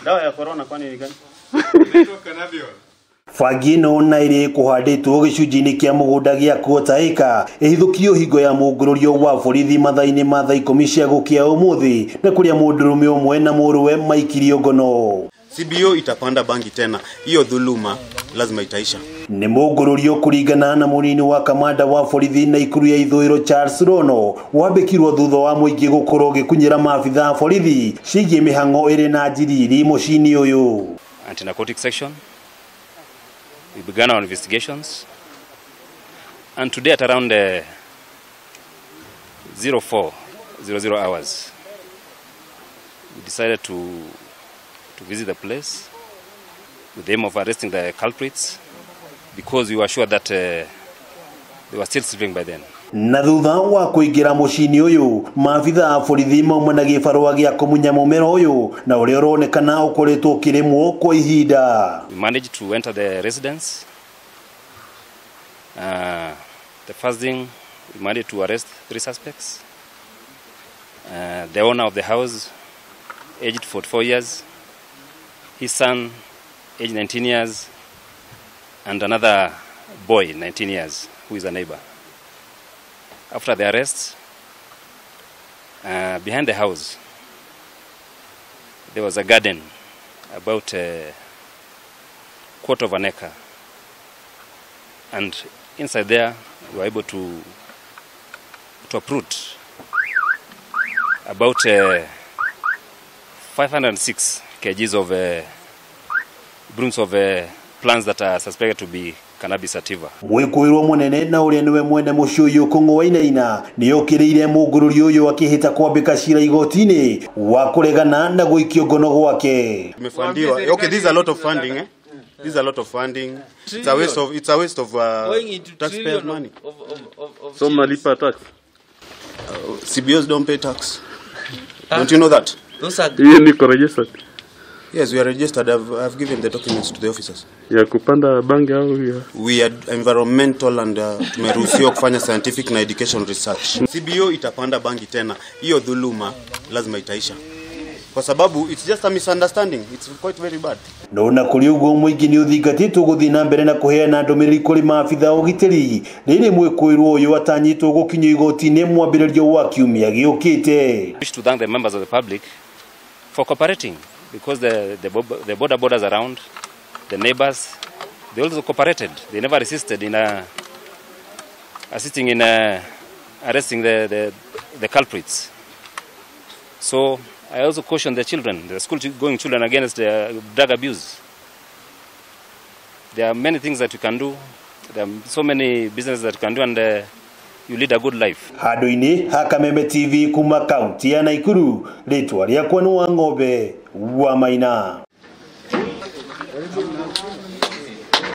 Dawa ya corona kwani ni gani? Bangi ĩno na ĩrĩ kũhandĩtwo gĩcunjĩ-inĩ kĩa mũgũnda gĩa quarter acre ĩhithũkirio hingo ya mũngũrũrio wa borithi mathaa-inĩ ma thaa 10 cia gũkĩa ũmũthĩ na kũrĩa mũndũrũme ũmwe na mũrũwe maikirio ngono. CBO itapanda bangi tena, hiyo dhuluma lazima itaisha. Nĩ mũngũrũrio kũringana na mũnini wa kamanda wa borithi Naikuru ya ithũĩro Charles Rono wambĩkirwo thutha wa mũingĩ gũkorwo ũgĩkunyĩra maabitha a borithi ciĩgiĩ mĩhang'o ĩrĩ na njiriri mũciĩ-inĩ ũyũ. Anti-narcotic section. We began our investigations, and today at around 04:00 hours, we decided to visit the place with the aim of arresting the culprits, because we were sure that they were still sleeping by then. Na thutha wa kũingĩra mũciĩ-inĩ ũyũ maabitha a borithi mauma na gĩbarũa gĩa kũmunya mũmera ũyũ na ũrĩa ũronekana ũkoretwo ũkĩrĩmwo kwa ihinda. We managed to enter the residence. The first thing, we managed to arrest 3 suspects. The owner of the house, aged 44 years, his son, aged 19 years, and another boy, 19 years, who is a neighbor. After the arrest, behind the house, there was a garden about a quarter of an acre. And inside there, we were able to uproot about 506 kgs of brooms of plants that are suspected to be cannabis sativa. Mwĩkũĩrwo mũnene na ũrĩa nĩwe mwene mũciĩ ũyũ Kũng'ũ Wainaina nĩokĩrĩire mũngũrũri ũyũ akĩhĩta kwambĩka cira igoti-inĩ wa kũregana na gũikio ngono gwake. Tumefundiwa. Okay, this is a lot of funding, eh? This is a lot of funding. It's a waste of taxpayers' money. So mnalipa tax? CBOs don't pay tax. Don't you know that? Those are Hiyo ni registered. Yes, we are registered. I've given the documents to the officers. Ya kupanda bangi au ya? We are environmental and tumeruhusiwa kufanya scientific na education research. CBO itapanda bangi tena. Hiyo dhuluma lazima itaisha. Kwa sababu it's just a misunderstanding. It's quite very bad. No na kũrĩ ũguo mũingĩ nĩ ũthingatĩtwo gũthiĩ na mbere na kũheana ndũmĩrĩri kũrĩ maabitha ũgitĩri rĩrĩ mwĩkũĩrwo ũyũ atanyĩtwo gũkinyio igoti-inĩ mwambĩrĩrio wa kiumia gĩũkĩte. Wish to thank the members of the public for cooperating, because the border borders around, the neighbors, they also cooperated. They never resisted in assisting in arresting the culprits. So I also caution the children, the school-going children, against the drug abuse. There are many things that you can do. There are so many businesses that you can do, and you lead a good life. Handũ-inĩ ha Kameme TV kuma kaunti ya Naikuru, rĩtwa rĩakwa nĩ Wang'ombe wa Maina.